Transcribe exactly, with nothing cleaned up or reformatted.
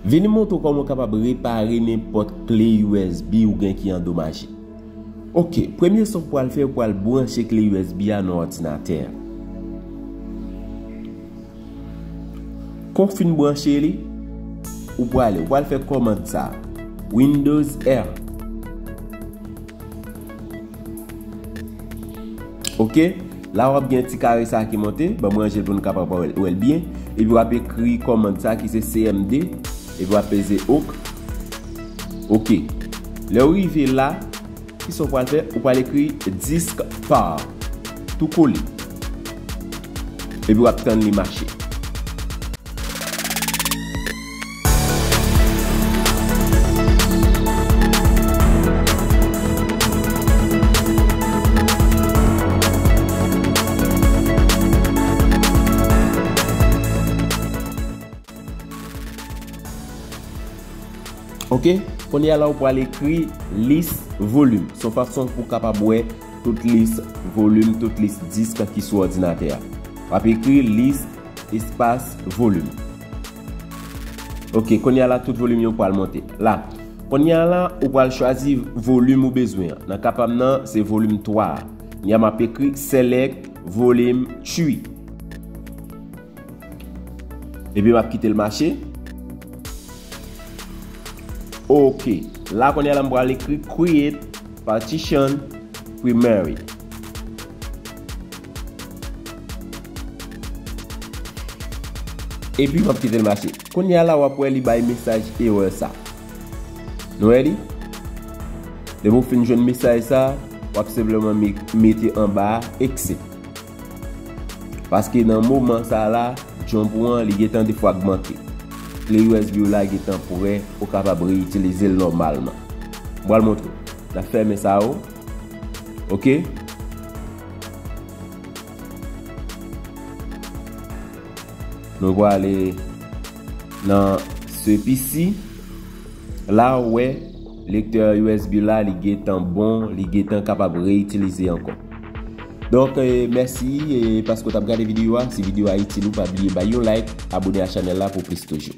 Vin m montre w kòman w kapab repare nenpòt kle U S B ou gen ki andomaje. Ok, premye sa w pral fè, w pral branche kle U S B a nan òdinatè a. Kon w fin branche li, ou prale, ou pral fè kòmand sa a. Windows R. Ok, la w ap gen ti kare sa ki monte, ban m ranje l pou n kapab wè l byen. Epi w ap ekri kòmand sa ki se C M D, epi w ap peze ok. Ok, lè w rive la, kisa w pral fè? Ou pral ekri disk pa tou kole. Epi w ap tann li mache. Ok, kounye a la ou pral ekri lis volim. Se yon fason pou w kapab wè tout lis volim, tout lis disk ki sou òdinatè a. W ap ekri lis espas volim. Ok, kounye a la tout volim yo pral monte. La, kounye a la ou pral chwazi volim ou bezwen an. Nan ka pa m nan, se volim twa a. Kounye a m ap ekri select volim tree. Epi m ap kite l mache. Ok. La kounye a la m pral ekri create partition primary. Epi m ap kite l mache. Kounye a la w ap wè li bay mesaj erè sa. Nou wè li? Depi w fin jwenn mesaj sa, w ap senpleman me- mete anba a accept. Paske nan moman sa la, jump ou an, li gentan defwagmante. Kle U S B ou la gentan prè, ou kapab reyitilize l nòmalman. M pral montre w. N ap fèmen sa yo. Ok? Nou prale nan se P C. La, ou wè, lektè U S B la, li gentan bon, li gentan kapab reyitilize ankò. Donk, eh, mèsi, eh, paske w t ap gade videyo a. Si videyo a itil ou, pa bliye bay yon like, abone a chanèl la pou plis toujou.